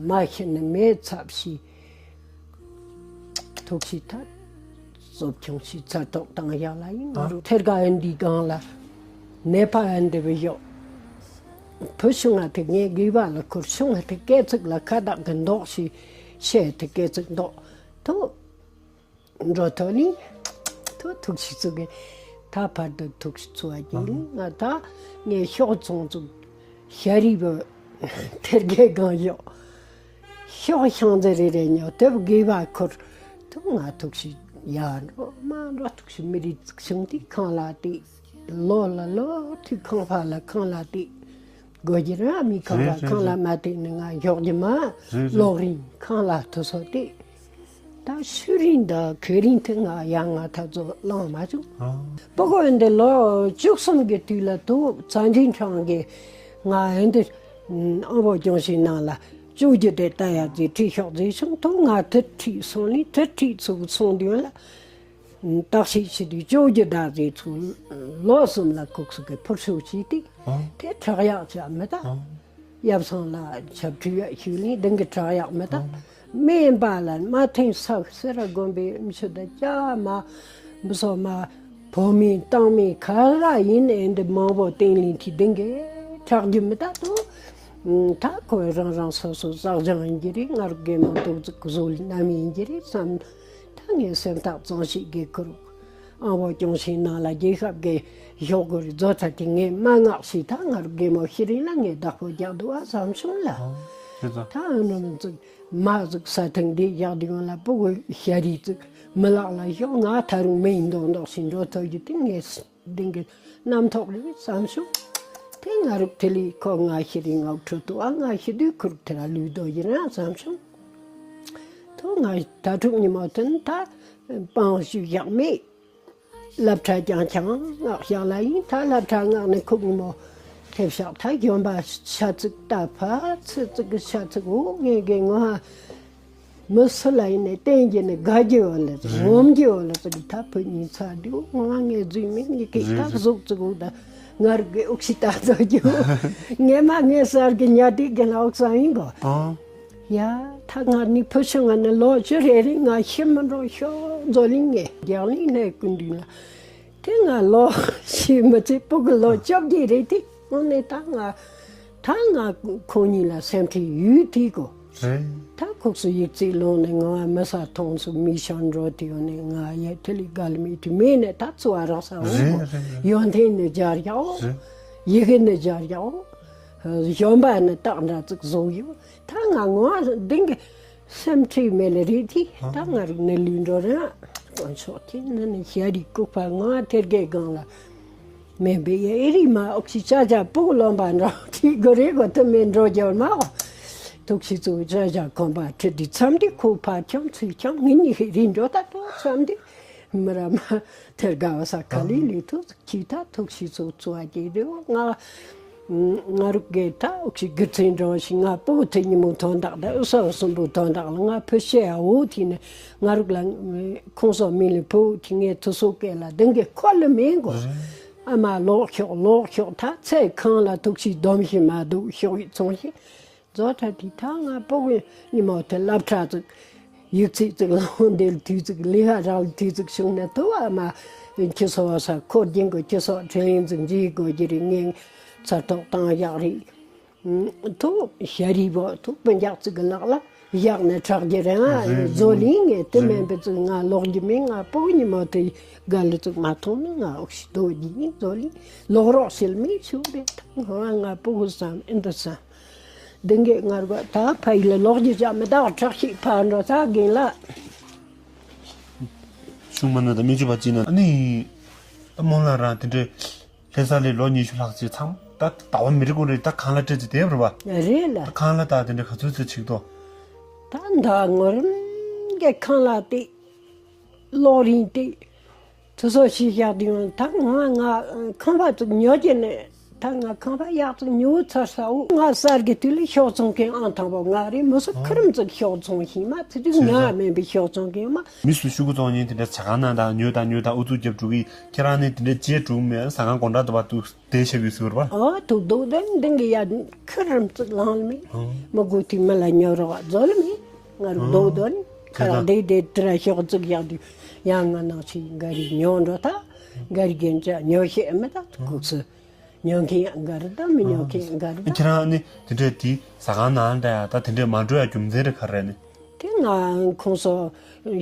མ་ཤི་ནི་མེ་ཚབ་ཤི། ཐུག་ཤི་ཐ་གསོབ་ཆུང་ཤི་ཚ་ཐོག་བཏང་ཡག་ལ་ཡིན། ང་རུ་ཐེར་ག་ཨེ་འདི་སྒང་ལ་ནད་པ་ཨེ་འདི་བི་ཡོག་བུ་ཤུང་ང་དེ་ངའི་དགེ་བ་ལ་ཁུར་ཤུང་ང་དེ་སྐད་ཚིག་ལ་ཁ་བཏགས་གི་འདོགས་ཤི་ཤེས་དེ་སྐད་ཚིག་འདོགས་ཐུག་འགྲོ་ཐོ་ནི། ཐོ་ཐུག་ཤི་ཚུགས་གི། ད་བར་དུ་ཐུག་ཤི་ཚུགས་པ་ཀྱི་ང་ད་ངས་ཤོག་ཚོང་ཚུགས་ཤ་རིག་པ་ཐེར་གའི་གང་ཤོག་ཤོག་ཤང་ཛེ་རེ་རེ་ཉོ་དེབ་དགེ་བ་ཁུར་ཐུག་ང་ཐུག་ཤི་ཡ་འགྲོ་མ་འགྲོ་ཐུག་ཤི་མི་རིགས་ཚུགས་ཤིང་དེ་ཁང་ལ་དེ་ལོ་ལ་ལོ་ཐུག་ཁང་ཕ་ལ་ཁང་ལ་དེ། དགོས་རྒྱུ་ར་མི་ཁང་ར་རེད་ཁང་ལ་རེད་མ་བཏེགས་ནས་ང་ཞོགས་རྒྱུ་མ། རེད་རེད། ལོག་རིང་ཁང་ལ་ཐུ་སོ་སྟེ། ད་ཤུ་རིང་ད་ཁེ་རིང་ཐུ་ང་ཡང་ང་ཐ་ཚོ་ལང་མ་བྱུང་། ཨ། སྤུ་གུ་འདི་ལོ་བཅུ་གསུམ་གི་དུས་ལ་དུ་ཚ་འདྲིན་ཁྲང་གི་ང་ཨེ་འདི་ཨང་པོ་ཅུང་ཞིག་ནང་ལ་བཅུག་རྒྱུ་དེ་ལྟ་ཡག་ཟེ་ཁྲིད་ཤོག་ཟེ་བྱུང་དུ་ང་ཐུ་ཁྲིད་སོང་ནི་ཐུ་ཁྲིད་ཚུགས་སོང་དུས་ལ། བརྟག་དཔྱད་བྱེད་དུས་བཅོ་བརྒྱད་ཟླ་ཟེར་ཚུལ་ལོ་གསུམ་ལ་ཁུག་སུ་གི་ཕུར་ཤུགས་བྱས་ཏེ། ཨང་། དེ་དྲག་ཡག་ཅག་མི་ད། ཨང་། ཡབ་སང་ལ་ཆབ་ཁྲུས་ཡག་ཞུ་ལིན་དེང་གི་དྲག་ཡག་མི་ད། ཨང་། སྨན་པ་ལ་མ་ཐེངས་ས་སེ་ར་དགོན་པའི་མི་ཆུ་ད་ཅག་མ་མི་སོ་མ་བོ་མིན་བཏང་མིན་ག་ར་ཡིན་ཨེ་འདི་མང་པོ་བསྟེན་ལིན་ཐི་དེང་གི་དྲག་རྒྱུ་མི་ད་དུ། ད་ཁོས་རང་རང་སོ་སོ་བསགས་སྦྱང་ཡིན་གྱི་རེད། ང་རུ་དགེ་མང་འདུག་ཚིག་གི་བཟོ་ལི་རྣམ་ཡིན་གྱི་རེད་བསམ། ད་ངས་སེམས་ཐག་གཙང་ཞིག་གི་ཁུར། ཨང་བོ་སྐྱོང་ཞིང་ནང་ལ་རྒྱལ་ཁབ་ཀྱི་ཞོག་གུ་རི་རྫོ་ཐ་དེ་ངས་མ་མངགས་ཤིག་ད་ང་རུ་དགེ་མོ་ཤི་རིང་ལ་ངས་བདག་པོ་རྒྱག་འདུག་ཨ་བསམ་བྱུང་ལ། ཨང་། རེད་ད། ད་ཨ་ནུ་ཚིག་མ་ཟིག་ས་ཐང་འདི་བཞག་དུས་ཡོང་ལ་སྤུ་གུ་ཤ་རིགས་ཚིག་མི་ལག་ལ་ཞོག་ང་ད་རུང་མི་ཡིན་མདོག་མདོག་ཞིག་འགྲོ་ཐུབ་རྒྱུ་དེ་ངས། དེང་གི་རྣམ་ཐོག་ལས་བསམ་བྱུང་། དེ་ང་རུ་དེ་ལས་ཁོ་ང་ཤི་རིང་ངའུ་ཁྲོད་དུ་ཨ་ང་ཤི་དུས་ཁུར་དེ་ར་ལུས་དོ་ཡིན་ར་བསམ་བྱུང་། ཐོ་ང་ད་ཕྲུག་ཉི་མ་དོན་ད་སྤང་ཞུ་ཡག་མེད། སླབ་ཕྲ་རྐྱང་རྐྱང་ངག་ཞག་ལ་ཡིན་ད་སླབ་ཕྲ་ངག་ནས་ཁུག་ཉི་མོ་ཐེབས་ཤག་ད་གཞོན་པ་ཤ་ཚིག་ད་ཕ་ཚི་ཚིག་གི་ཤ་ཚིག་འོ་ངས་གི་ངོ་ཧ། མི་སུ་ལ་ཡིན་ནས་བསྟན་རྒྱུ་ནི་དགའ་རྒྱུ་ཡོད་ལ་ཟེར། རེད། ངོམ་རྒྱུ་ཡོད་ལ་ཟེར་གི་ད་བུ་གཉིས་ཚ་དུས་ང་ངས་རྫུན་མིན་ངས་ཀྱི་རེད་ད་རེད། གཟུགས་ཙི་གུ་ད་ང་རུ་གི་འུག་ཤི་ད་ཚོ་རྒྱུ། ངས་མ་ངས་གསར་གི་ཉལ་དུས་གི་ལ་འུག་ས་ཡིན་གོ། ཨང་། ཡ་ད་ང་ནི་བུ་ཆུང་ང་ནི་ལོ་བཅུ་རེ་རེ་ང་ཤི་མི་འགྲོ་ཤོག་མཛོ་གླིང་ངས་རྒྱག་གླིང་ལྷའི་སྐུ་མདུན་ལ། དེ་ང་ལོ་ཤི་མི་ཚེ་སྤུ་གུ་ལོ་བཅོ་བརྒྱད་རེ་དེ་དངོས་གནས་ད་ང་ད་ང་ཁོང་གཉིས་ལ་སེམས་ཁྲལ་ཡོད་དེ་གོ། རེད། ད་ཁོག་སུ་ཡིག་རྩིས་ལོང་ནས་ང་མི་ས་མཐོང་སུ་མི་ཤང་འགྲོ་དེ་ཡོང་ནས་ང་ཡ་ཐི་ལི་ག་ལ་མི་དུ་མེད་ནས་ད་ཚུ་བ་རག་ས་འོང་གོ། རེད་རེད་རེད། ཡོན་ཐེན་ནི་སྦྱར་ཡག་འོ། རེད། ཡི་གེ་ནི་སྦྱར་ཡག་འོ། གཞོན་པ་ནི་སྟག་འདྲ་ཙིག་བཟོ་ཡོད། ད་ང་ངོ་འདི་གི་སེམས་ཁྲལ་མེད་ལ་རེད་དེ། ད་ང་རུ་ནི་ལུས་འགྲོ་ར། དཀོན་མཆོག་དེ་ནི་ནི་ཤ་རིགས་ལྐུགས་པ་ང་ཐེར་གའི་སྒང་ལ་མེད་པའི་ཨེ་རིགས་མ་ཨོག་ཤི་ཅ་ཅ་སྤུ་གུ་ལོན་པ་འདྲ་དེ་གི་རེད་གོ་དུ་མེད་འགྲོ་རྒྱུ་མ་གོ། ཐུག་ཤི་ཚུ་ཅ་ཅ་གོམ་པ་ཁྲི་དི་མཚམས་དེ་ཁོ་ཕ་ཁྱམ་ཚུ་ཁྱམ་ངི་ནི་ཧེ་རིགས་འགྲོ་ད་དོ་མཚམས་དེ། མི་ར་མ་དེར་དགའ་བ་ས་ཁ་ལི་ལི་ཐུག་ཁྱི་ཐ་ཐུག་ཤི་ཚོ་ཚོ་ཨ་ཀྱེ་རེ་བ་ང་ང་རུ་གེ་ཐ་འུག་ཤི་གི་ཚིན་འགྲོ་ཤི་ང་པོ་ཐི་ཉི་མོ་ཐོན་དག་ད་ཨུ་སོ་སུམ་བུ་ཐོན་དག་ལ་ང་ཕི་ཤེ་ཨ་འོ་ཐི་ནི་ང་རུ་ལ་ཁོང་སོ་མི་ལི་ཕོ་ཐི་ངེ་ཐུ་སོ་ཀེ་ལ་དེང་གེ་ཁོ་ལི་མེ་གོ་ཨ་མ་ལོག་ཤོག་ལོག་ཤོག་ཐ་ཚེ་ཁང་ལ་ཐུག་ཤི་སྡོམ་ཤི་མ་འདུག་ཤོག་ཡི་ཚོང་ཤི། རྫོགས་ཁྲ་དེ་ད་ང་སྤོ་བོའི་ཉི་མ་དེ་སློབ་གྲྭ་ཙིག་ཡིག་ཚིག་ཙིག་ལོང་འདེལ་དུས་ཙིག་ལི་ཧ་རག་དུས་ཙིག་བྱུང་ན་དུ་བ་མ་ཁྱི་སོ་བ་ས་འཁོར་རྒྱན་གོ་ཁྱི་སོ་ཁྲེ་ཡིན་ཙིག་འཇིག་གོ་རྒྱུ་རེ་ངན་ཚར་ཐོག་བཏང་ཡག་རེད། དུ་ཤ་རི་བོ་དུ་སྤུན་རྒྱག་ཙིག་གི་ལག་ལ་བཞག་ནས་ཁྲག་རྒྱུ་རེད། ང་རེད་རེད་བཟོ་ལིང་ངས་དུ་རེད་མེད་པའི་ཙིག་ང་ལོག་རྒྱུ་མིན། ང་སྤོ་བོ་ཉི་མ་དེ་ག་ལི་ཙིག་མ་མཐོང་ན་ང་འུག་ཤི་དོ་རྒྱུ་ཡིན་བཟོ་ལིང་ལོག་རོགས་ཤིལ་མིན་ཤུགས་རེད། ང་སྤོ་བོ་བསམ་ཨིན་དུ་བསམ། འདི་འགས་ངར་བ་ད་ཕ་ཡི་ལ་ལོག་རྒྱུ་ཅག་མི་དག་དྲག་ཤིག་ཕ་འགྲོ་ཚ་རྒན་ལ། ཤུང་མ་ན་ད་སྨན་བཅོས་པ་ཅི་ན་ཨ་ནི། ད་རྨོ་ལགས་རང་དེ་འདྲའི་ལྷ་ས་ལས་ལོ་ཉི་ཤུ་ལྷག་ཅིག་ཚང་ད་ད་བ་མི་རིགས་ཀུན་རེད། ད་ཁང་གླ་སྤྲད་ཅིག་དེབ་རེད་བ། རེད་ལ། ད་ཁང་གླ་ད་དེ་འདྲའི་ག་ཚོད་ཚོད་ཆིག་ཏོ། ད་ད་ངོ་རང་གི་ཁང་གླ་དེ། གློག་རིན་དེ། དུ་སོ་ཤི་བཞག་དུས་ད་ང་ང་ཁང་པ་ཙིག་ཉོ་རྒྱུ་ནས་ད་ང་ཁང་པ་ཡག་ཙིག་ཉོ་ཚར་ས་འོ། ང་གསར་གི་དུས་ལ་ཤོག་ཚོང་མཁན་ཨང་དང་པོ་ང་རེད། མི་སུ་ཁི་རིམ་ཙིག་ཤོག་ཚོང་ཤིང་མ་ཚི་དུས་ང་མིན་པའི་ཤོག་ཚོང་མཁན་མ། མི་སུ་ཤུ་གུ་ཚོང་ཉིན་དེ་འདྲ་ཇ་ཁང་ནང་དང་ཉོ་དང་ཉོ་དང་ཨུ་ཚུགས་རྒྱབ་འགྲོ་གི། ཁྱེད་རང་ནི་དེ་འདྲ་བྱེད་འགྲོ་མེད། ཟ་ཁང་དགོང་དྲ་དུ་བ་དུ་དེ་ཤ་གི་ཟུར་བ། ཨོ་ཐུག་དུག་དེ་འདི་གི་ཡ་ཁི་རིམ་ཙིག་ལང་ལ་མི། མི་གུ་དུས་མི་ལ་ཉོ་རོགས་བཟོ་ལ་མི། ང་རུ་རྡོག་རྡོག་ནི་ཁ་རག་དེ་དེ་དེ་ར་ཤོག་ཙིག་བཞག་དུས་ཡང་ང་ནང་ཆི་འགའ་རིག་ཉོ་འགྲོ་ད། འགའ་རིག་རྒན་ཅག་ཉོ་ཤེས་མི་ད་ཁུག་སུ་ཉོ་མཁན་ཡང་འགའ་རེ་ད་མི་ཉོ་མཁན་ཡང་འགའ་རེ་ད། ཁྱེད་རང་ནི་དེ་འདྲས་དེ་ཟ་ཁང་ནང་འདྲ་ཡ་ད་དེ་འདྲས་མ་འགྲོ་ཡ་རྒྱུ་མཚན་རེ་ག་རེ་ནི། དེ་ང་ཁོང་ཚོ་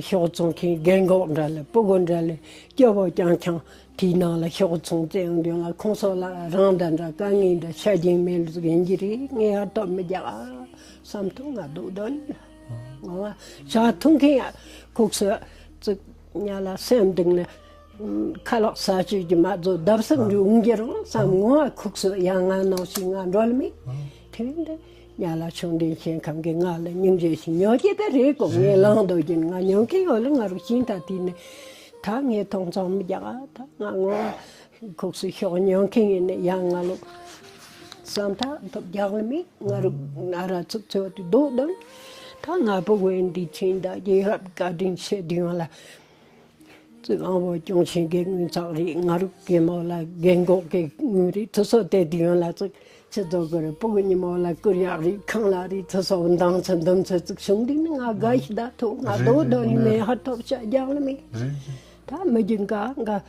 ཤོག་བཙོང་མཁན་རྒན་གོག་འདྲ་ལ་སྤུ་གུ་འདྲ་ལ་སྐྱོ་བོ་རྐྱང་རྐྱང་དེའི་ནང་ལ་ཤོག་བཙོང་བཙལ་ཡོང་དུས་ལ་ཁོང་ཚོ་ལ་རང་འདྲ་འདྲ་དཀའ་ངལ་འདྲ་ཆ་རྐྱེན་མེད་ལུགས་ཡིན་གྱི་རེད། ངས་ཧ་ཐོབ་མི་རྒྱག་ཨ། བསམ་ཐུབ་ང་སྡུག་དོན། ང་བ་ཇ་འཐུང་མཁན་ཡ་ཁུག་སོ་ཙིག་ཉ་ལ་སེམས་གཏིང་ལ་ཁ་ལག་ས་ཆོད་ཀྱི་མ་རྫོགས་བརྡབ་གསིག་འདྲི་འོང་གྱི་རུང་བསམ་ངོ་བ་ཁུག་སོ་ཡ་ང་ནང་ཞིག་ང་འགྲོ་ལ་མེད། དེ་འདི་ཉ་ལ་ཆུང་འདྲེན་ཞིང་ཁམས་ཀྱི་ང་ལ་སྙིང་རྗེ་ཞིག་ཉོ་ཀྱི་ད་རེད་གོ། ངས་ལང་འདོད་ཀྱིན་ང་ཉོ་མཁན་ཡོད་ལ་ང་རུ་ཤིང་ཐ་དེ་ནི་ད་ངས་མཐོང་ཚང་མི་རྒྱག་ཨ། ད་ང་ངོ་བ་ཁུག་སོ་ཤོག་ཉོ་མཁན་ཡིན་ནི་ཡང་ང་ལོ་བསམ་ཐག་ཐོབ་རྒྱག་ལ་མེད། ང་རུ་ང་ར་ཚུགས་ཚོད་དུ་སྡུག་དང་། ད་ང་ཕྲུ་གུ་འདི་ཕྱིན་ད་རྒྱལ་ཁབ་བཀའ་དྲིན་ཆེ་དུས་ཡང་ལ་ཙིག་ཨང་བོ་སྐྱོང་ཆེན་གྱི་དངུལ་ཚགས་རེད། ང་རུ་རྒན་མོ་ལ་རྒན་གོག་གི་དངུལ་རེད། ཚུ་སོ་དེ་དུས་ཡང་ལ་ཙིག་ཆི་ཚོ་གི་རེད། ཕྲུ་གུ་ཉི་མོ་ལ་བསྐུར་ཡག་རེད། ཁང་གླ་རེད། ཚུ་སོ་འདང་ཚུ་འདུམ་ཚུ་ཙིག་བྱུང་དུས་ནི་ང་དགའ་ཞིག་ད་ཐུག་ང་རྡོག་རྡོག་ནི་མེད། ཧ་ཐོབ་ཆ་རྒྱག་ལ་མེད། ད་མི་རྒྱུ་འགའ་འགའ།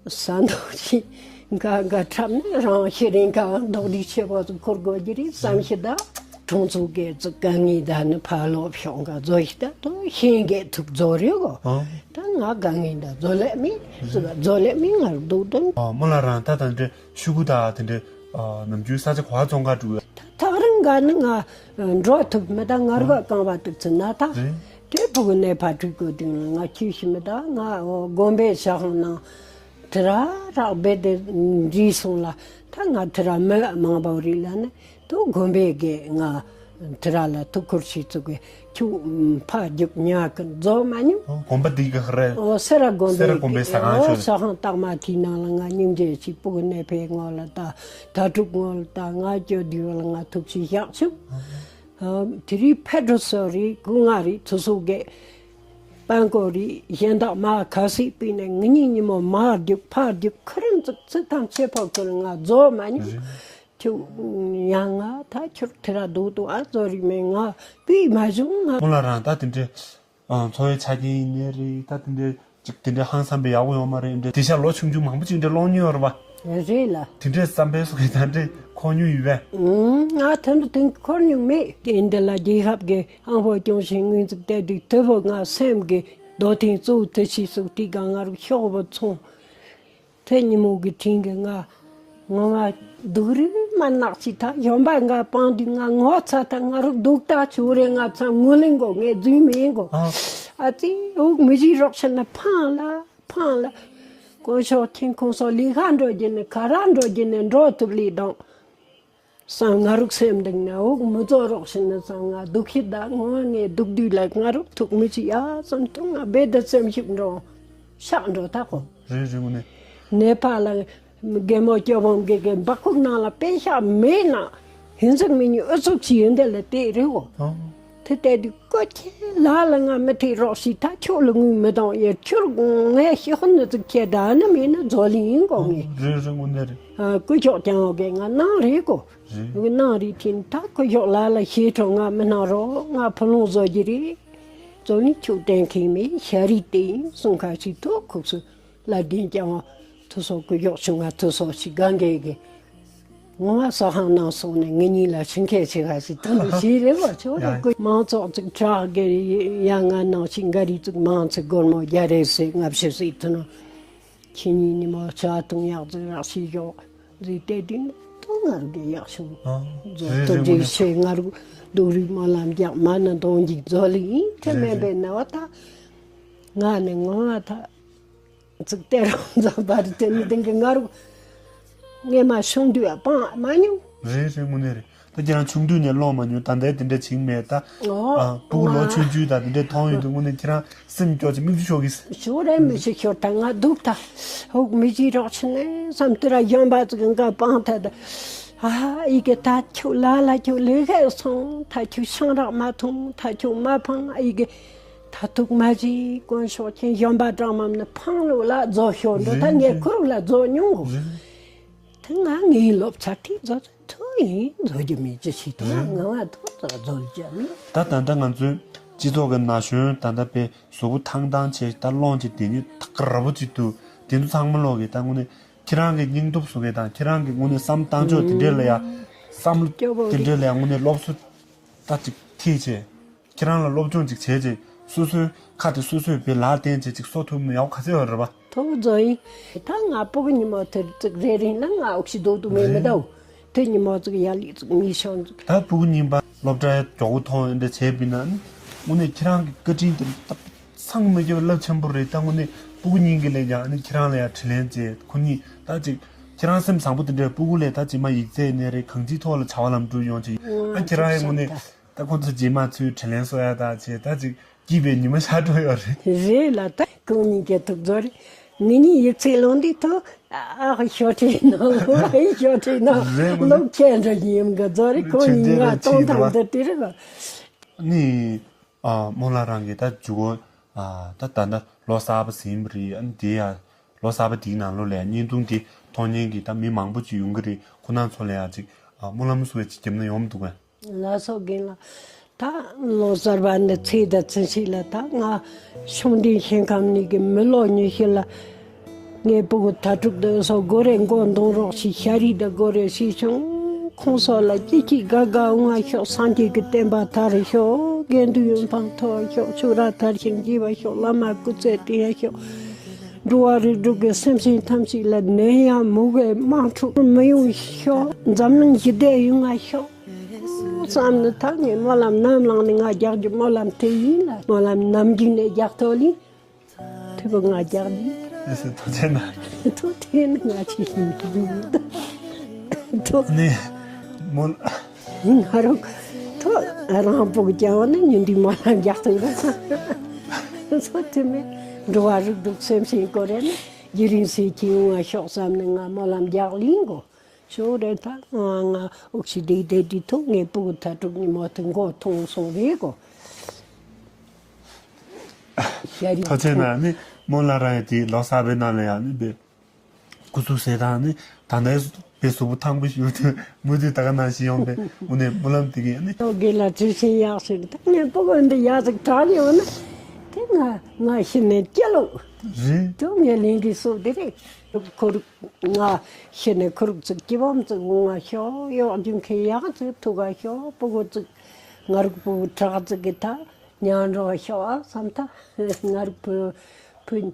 ས་མདོག་ཅིག་འགའ་འགའ་འཁྲབ་ནས་རང་ཤི་རིང་ག་མདོག་སྡིག་ཆེ་བ་ཚོ་འཁོར་དགོས་ཀྱི་རེད་བསམ་ཤི་ད། གྲོང་ཚོ་སྒེར་ཚོ་དཀའ་ངལ་ད་ནི་ཕ་ལོ་ཕྱོགས་འགའ་རྫོ་ཤི་ད་དོ་ཤེས་འགས་ཐུག་རྫོ་རེད་གོ། ཨང་། ད་ང་དཀའ་ངལ་ད་རྫོ་ལས་མིན་ཟི་བ་རྫོ་ལས་མིན་ང་རུ་སྡུག་དོན། ཨ་རྨོ་ལགས་རང་ད་ད་འདྲེ་ཤུ་གུ་ད་དེ་འདྲེ་ནམ་རྒྱུན་ས་ཆ་ག་བ་བཙོང་ག་འགྲོ་གི། ཐག་རིང་ག་ནི་ང་འགྲོ་ཐུབ་མི་ད་ང་རུ་བ་རྐང་བ་ཏིག་ཚི་ན་ད། རེད། དེ་ཕྲུ་གུ་ནས་ཕ་ཕྲུག་གོ་དུས་ང་ཁྱིའུ་ཤི་མི་ད་ང་དགོན་པའི་ཞག་ནང་དེ་ར་རག་བེ་དེ་འདྲིས་སོང་ལ་ད་ང་དེ་ར་མི་མང་པོ་རིག་ལ་ནི་དུ་དགོན་པའི་གེ་ང་དེ་ར་ལ་ཐུག་ཁུར་ཞིག་ཚུགས་གེ་ཁྱུ་ཕ་རྒྱུག་ཉག་གི་རྫོགས་མ་མྱོང་། དགོན་པ་འདི་ག་རེད། ཨོ་སེ་ར་དགོན་སེ་ར་དགོན་པའི་ས་ཁང་ཨོ་ཆོས། ས་ཁང་སྟག་མ་དེའི་ནང་ལ་ང་སྙིང་རྗེ་ཞིག་ཕྲུ་གུ་ནས་ཕའི་ངོ་ལ་ད་ད་ཕྲུག་ངོ་ལ་ད་ང་སྐྱོ་དུས་ལ་ང་ཐུག་ཞིག་བཞག་ཆུག་དེ་རིང་ཕེ་འགྲོ་སོ་རེད། སྐུ་ངག་རེད། ཚུ་སོ་གེ་པན་ཀོ་རེད། གཞན་དག་མ་ཁ་སིག་པི་ནས་ངི་ཉི་ཉི་མོ་མ་རྒྱུག་ཕ་རྒྱུག་ཁི་རིམ་ཙིག་ཚི་ཐང་ཆེ་ཕོ་ཁུར་ང་རྫོགས་མ་མྱོང་། ཁྱོད་ཡང་ང་ད་ཁྱོད་ཐི་ར་རྡོག་རྡོག་ཨ་རྫོགས་རིག་མེད། ང་པི་མ་བྱུང་ང་། ཁོང་ལ་རང་ད་དེ་འདྲའི་འཚོ་བའི་ཆ་རྐྱེན་ཡིན་ནའི་རེད། ད་དེ་འདྲའི་ཅིག་དེ་འདྲའི་ཧང་སངས་པའི་ཡག་པོ་ཡོད་མ་རེད། འདྲ་དེ་ཤ་ལོ་ཆུང་ཆུང་མང་པོ་ཅིག་འདྲ་སློང་མྱོང་ཡོད་རེད་པ། རེད་ལ། དེ་འདྲའི་བསམ་པའི་སོ་གི་ད་འདྲའི་འཁོར་མྱོང་ཡོད་པས། ང་ཐོན་དུ་དེང་འཁོར་མྱོང་མེད། དེ་འདི་ལ་རྒྱལ་ཁབ་ཀྱི་ཨང་པོ་སྐྱོང་བཞིན་དངོས་འཛུགས་དེ་དུས་དུ་བོ་ང་སེམས་ཀྱི་རྡོ་ཐེངས་གཙོ་བོ་དུ་ཆི་སུ་དེ་ག་ང་རུ་ཤོག་བུ་ཚོང་། དེ་ཉིན་མོ་གི་དྲིན་གྱིས་ང་ངོ་མ་སྡུག་རུས་མ་ནག་ཅིག་ཐག་གཞོན་པ་ང་སྤང་དུས་ང་ངོ་ཚ་ཐག་ང་རུ་སྡུག་ཐག་ཆུ་རེ་ང་ཚང་ངུ་ལེན་གོ་ངས་རྫུན་མིན་གོ། ཨ་ཙི་འུག་མི་བཞི་རོགས་ཤི་ན་ཕང་ལ་ཕང་ལ། དཀོན་མཆོག་མཁྱེན། ཁོང་ཚོ་ལས་ཀ་འགྲོ་རྒྱུ་ནི་ག་ར་འགྲོ་རྒྱུ་ནི་འགྲོ་ཐུབ་ལས་དང་། སང་ང་རུག་སེམས་འདུག་ན་འུག་མི་ཚོ་རོགས་ཤི་ན་སང་ང་སྡུག་ཤི་ད་ངོ་ངས་སྡུག་དུས་ལ་ང་རུག་ཐུག་མི་ཅི་ཡ་སང་ཐུག་ང་བེ་ད་སེམས་ཤུགས་འགྲོ། ཤག་འགྲོ་ད་གོ། རེད་རེད་ངོ་ནས། ནེ་པ་ལ་རྒན་མོ་སྐྱོ་བོ་གི་གི་འབག་ཁུག་ནང་ལ་པེ་ཤག་མེད་ན་ཧིན་ཟིག་མི་ཉི་ཨུ་ཚུགས་ཤིག་ཡོན་ཏན་ལ་བལྟས་རེད་གོ། ཨང་། དེ་ལྟས་དུས་ཀོ་ཁྱེད་ལ་ལ་ང་མི་ཐེག་རོགས་ཤིག་ད་ཁྱོད་ལ་དངུལ་མི་གཏོང་ཡེ་ཁྱོད་ངས་ཤི་ཧོན་ནི་ཚིག་ཁྱེད་ད་ནི་མེད་ན་རྫོ་ལི་ཡིན་གོ་ངས། རེད་རེད་ངོ་ནས་རེད། ཨ་ཀུ་ཤོག་ཀྱང་འོ་གས་ང་གནང་རེད་གོ། རེད། ངས་གནང་རེད་ཐིན་ད་ཀུ་ཤོག་ལ་ལ་ཤེས་ཁྲོ་ང་མི་གནང་རོགས་ང་ཕུ་ལུང་བཟོ་རྒྱུ་རེད། རྫོ་ནི་ཁྱོད་བསྟན་མཁན་མེད་ཤ་རིག་དེ་ཡིན་གསུང་ཁ་ཞིག་ཐོག་ཁུག་སུ། ལ་རྒན་ཀྱང་ཐུ་སོ་ཀུ་ཡོག་ཆུང་ང་ཐུ་སོ་ཞིག་གང་གེ་གེ། ངོ་མ་ས་ཧང་ནང་སོང་ནས་ངེད་གཉིས་ལ་ཤིང་ཁས་ཆེ་ཁ་ཞིག་ཐུ་མི་ཞིག་རེད་བ་ཆོ་རེ་ཀུ་མང་ཚོགས་ཚིག་ཁྲག་གེ་ཡ་ང་ནང་ཞིག་འགའ་རིག་ཚིག་མང་ཚིག་སྒོར་མོ་རྒྱ་རེ་སེ་ལྔ་བཞི་སེ་ཐུ་ནོ། ཁྱེད་གཉིས་ཉི་མ་ཆ་ཐུང་ཡག་ཚིག་རག་ཤིག་ཡོག་རེ་ཏེ་དིན་ཐུ་ང་རུ་གེ་ཡག་ཤོང་། ཨ་རྫོ་རེད་ཐུ་རེད་ངོ་རྗེ་ནས། ཤེ་ང་རུ་རྡོ་རིག་མ་ལམ་རྒྱག་མ་ན་གདོང་འཇིག་རྫོ་ལི་ཡིན་ཁྲེ་རེད་མེད་པའི་རེད། ན་བ་ད། ང་ནི་ངོ་མ་ད། ཚིག་སྟེ་རང་ཚོ་བར་དེ་ནི་དེང་གི་ང་རུ་ངས་མ་ཤོང་དུས་ཨ་པང་མ་མྱོང་། རེད་རེད་དངོས་གནས་རེད། ད་ཁྱེད་རང་ཆུང་དུས་ནས་ཀློང་མ་མྱོང་ད་ལྟའི་དེ་འདྲ་བྱིངས་མེད་ད། ཨོ། ཨ་སྤུ་གུ་ལོ་ཆུང་ཆུང་ད་དེ་འདྲའི་མཐོང་ཡོང་དུས་དངོས་གནས་ཁྱེད་རང་སེམས་སྐྱོ་ཅིག་མིག་ཆུ་ཤོར་གི། ཤོར་རེད་མི་ཤི་ཤོར་ད་ང་སྡུག་ད། ཧུག་མི་ཤི་རོགས་ཕྱི་ནས་བསམ་དུས་ར་གཞོན་པ་ཚོ་གི་འགའ་པང་ད་ད། ཨ་ཨི་གེ་ད་ཁྱོད་ལ་ལ་ཁྱོད་ལས་ཀ་སོང་ད་ཁྱོད་ཤང་རག་མ་ཐོང་ད་ཁྱོད་མ་ཕང་ཨི་གེ། ད་ཐུག་མ་བྱེད་དཀོན་མཆོག་མཁྱེན་གཞོན་པ་གྲངས་མམ་ནི་ཕང་ལོ་ལ་རྫོ་ཤོར་འགྲོ་ད་ངས་ཁུ་རུ་ལ་རྫོ་མྱོང་གོ། ད་ང་ངའི་སློབ་ཚ་ཐིག་རྫོ་ཐུ་ཡིན་རྫོ་རྒྱུ་མེད་ཅི་ཞིག་ད་ང་ང་ཐུག་རྫོ་རྒྱུ་མེད། ད་ད་ལྟ་ང་ཚོའི་སྤྱི་ཚོགས་ཀྱི་ན་གཞོན་ད་ལྟ་པའི་གཟུགས་པོ་ཐང་ཐང་བྱས་ད་སློང་བྱས་དེ་ཉིད་ཐག་ར་བོ་ཅིག་ཏུ་དེ་ཚོ་ཚང་མ་ལོག་གི་ད་དངོས་གནས་ཁྱེད་རང་གི་སྙིང་སྟོབས་བཟོ་མཁན་དང་ཁྱེད་རང་གི་དངོས་གནས་བསམ་བཏང་ཕྱོགས་དེ་འདྲས་ལ་ཡ་བསམ་བློ་སྐྱོ་བོ་དེ་འདྲས་ལ་ཡ་དངོས་གནས་སློབ་གསོ། ད་ཅིག་ཐིག་བྱས། ཁྱེད་རང་ལ་སློབ་སྦྱོང་ཅིག་བྱས་རྗེས་སོ་སོའི་ཁ་དེ་སོ་སོས་བེ་ལག་བསྟན་བྱས་ཅིག་གསོ་ཐུབ་ན་ཡག་ག་ཚད་ཡོད་རེད་པ། ཐོག་རྫོ་ཡིན། ད་ང་སྤུ་གུ་ཉི་མ་དེར་ཙིག་རེ་རིང་ལ་ང་འོག་ཤི་རྡོག་ཏུ་མེད་མི་རེད། འདའོ། དེ་ཉི་མ་ཙིག་ཡ་ལི་ཙིག་མི་ཤང་ཙིག་ད་སྤུ་གུ་རྙིང་པ་སློབ་གྲྭའི་མགྱོགས་པོ་ཐོན་ཡོད་འདྲ་བྱས་པིན་ན་ནི། དངོས་གནས་ཁྱེད་རང་གི་བཀའ་དྲིན་དེ་ད་ཚང་མི་རྒྱབ་རླབས་ཆེན་པོ་རེད་ད་དངོས་གནས་སྤུ་གུ་རྙིང་གི་ལས་ཀྱང་ནི་ཁྱེད་རང་ལ་ཡ་དྲིན་ལན་བཅས་ཁོ་གཉིས་ད་ཅིག་ཁྱེད་རང་སེམས་བཟང་པོ་དེ་འདྲའི་སྤུ་གུ་ལས་ད་ཅིག་མ་ཡིག་ཚད་ནས་རེད་གང་ཅིའི་ཐོག་ལ་བྱ་བ་ལམ་འགྲོ་ཡོང་ཅིག་ཨ་ཁྱེད་རང་ཡང་དངོས་གནས། ད་ཁོང་ཚོ་རྗེས་མ་ཚུར་དྲིན་ལན་གསོ་ཡ་ད་བྱས་ད་ཅིག་སྐྱིད་པའི་ཉི་མ་ཤར་འགྲོ་ཡོད་རེད། རེད་ལ་ད་ཁོང་གཉིས་ཀྱི་ཐུགས་རྫོ་རེད། ངེད་གཉིས་ཡིག་ཚད་ལོན་དུས་ཐོག་ཨ་ཤོ་ཁྲེ་ནང་ཨ་ཤོ་ཁྲེ་ནང་རེད་མོ་ནི། སློབ་ཆེན་འདྲ་ཡིན་གི་རྫོ་རེད་ཁོང་གཉིས་ང་གཏོང་ཐང་འདི་དེ་རེད་པ། ནི་ཨ་རྨོ་ལགས་རང་གིས་ད་འཇུ་གོ་ཨ་ད་ད་ད་ལོ་གསར་པ་ཟིན་པ་རེད་ཨ་ནི་དེ་ཡ་ལོ་གསར་པ་དེའི་ནང་ལོགས་ལ་ཡ་བརྙན་ཐུང་དེ་མཐོང་མཁན་གྱི་ད་མི་མང་པོ་ཅིག་ཡོང་གི་རེད་ཁོ་ན་ཚོ་ལ་ཡ་ཅིག་ཨ་སྨོན་ལམ་བསུ་བའི་ཅིག་བརྒྱབ་ན་ཡོང་མི་འདུག་གས། ལགས་སོ་རྒན་ལགས། ད་ལོ་གསར་པ་འདི་ཚེས་དང་ཚུན་ཆད་ལ་ད་ང་ཤོང་ལྡན་ཞིང་ཁམས་ནས་གི་མི་ལོ་ཉི་ཤུ་ལ་ངའི་སྤུ་གུ་ཐ་ཕྲུག་འདི་ཚོ་སྒོ་རེ་མགོ་འདོང་རོགས་ཤིག་ཤ་རིགས་འདི་སྒོ་རེ་ཤིག་བྱུང་ཁོང་ཚོ་ལ་སྐྱིད་སྐྱིད་དགའ་དགའ་འོང་ང་ཤོག་སངས་རྒྱས་ཀྱི་བསྟན་པ་དར་ཤོག་དགེ་འདུན་ཡོན་ཕང་མཐོ་ཤོག་ཆོས་ར་དར་ཞིང་རྒྱས་པ་ཤོག་བླ་མ་སྐུ་ཚེ་བརྟན་ཤོག་འགྲོ་བ་རིགས་དྲུག་གི་སེམས་ཅན་ཐམས་ཅད་ལ་ནད་ཡམས་མུ་གེ་དམག་འཁྲུག་མི་ཡོང་ཤོག་འཛམ་གླིང་ཞི་བདེ་ཡོང་ང་ཤོག་བསམ་ནི་ཐག་ངས་སྨོན་ལམ་ནམ་ལངས་ནས་ང་རྒྱག་རྒྱུ་སྨོན་ལམ་དེ་ཡིན་ལ་སྨོན་ལམ་ནམ་རྒྱུན་ནས་རྒྱག་ཐོག་ལིན། ཐུབ་ང་རྒྱག་ལིན། ཨེ་སེ་ཐུགས་རྗེ་ན། ཐུགས་རྗེ་ན་ང་ཅི་ཞིག་ཡིན་ཐུབ། ནི་མོ། ང་རང་ཐུགས་རང་པོ་ཀྱང་ནི་ཉིན་འདི་སྨོན་ལམ་རྒྱག་ཐུབ་རེད། སོ་ཐུབ་མེད་འགྲོ་བ་རིགས་དྲུག་སེམས་ཅན་ཀོ་རེ་ནི་རྒྱུན་རིང་སེ་ཁྱེར་ཡོང་ང་ཤོག་བསམ་ནས་ང་སྨོན་ལམ་རྒྱག་ལིན་གོ། ཞོགས་རེ་ད་ང་ང་འུག་ཤི་དེ་དེ་དེ་ཐུག་ངའི་སྤུ་གུ་ཐ་དྲུག་ཉི་མ་དེ་མགོ་ཐོང་སོང་རེད་གོ། ཤ་རི་ཐོག་ཚད་ན་ནི་མོ་ལ་ར་ཡ་དེ་ལོ་གསར་པའི་ནང་ལ་ཡ་ནི་བེ་སྐུ་གཟུགས་ཟེར་དང་ནི་ད་ནའི་བེ་གཟུགས་པོ་ཐང་པོ་ཞུ་དུ་མུ་དུ་ད་ག་ནང་བཞིན་ཡོང་བེ་འུ་ནས་སྨོན་ལམ་དེ་གི་ནི། ཐོག་གི་ལ་ཚུལ་ཤིང་ཡག་ཞིག་ད་ངའི་སྤུ་གུ་འདི་ཡག་ཞིག་དྲག་ཡོང་ན་དེ་ང་ང་ཤི་ནས་སྐྱེ་ལོ། རེད། དུ་ངའི་ལིང་གི་སུ་དེ་རེད། ཁོ་རུ། ང་ཤི་ནས་ཁོ་རུ་ཙིག་སྐྱི་བམ་ཙིག་འོང་ང་ཤོག་གཡོག་རྒྱུ་མཁན་ཡག་ཙིག་ཐུག་ག་ཤོག་སྤུ་གུ་ཙིག་ང་རུ་སྤུ་གུ་དྲག་ཙིག་གི་ད་ཉང་འགྲོ་ཤོག་ཨ་བསམ་ད་ང་རུ་བུ་བུ་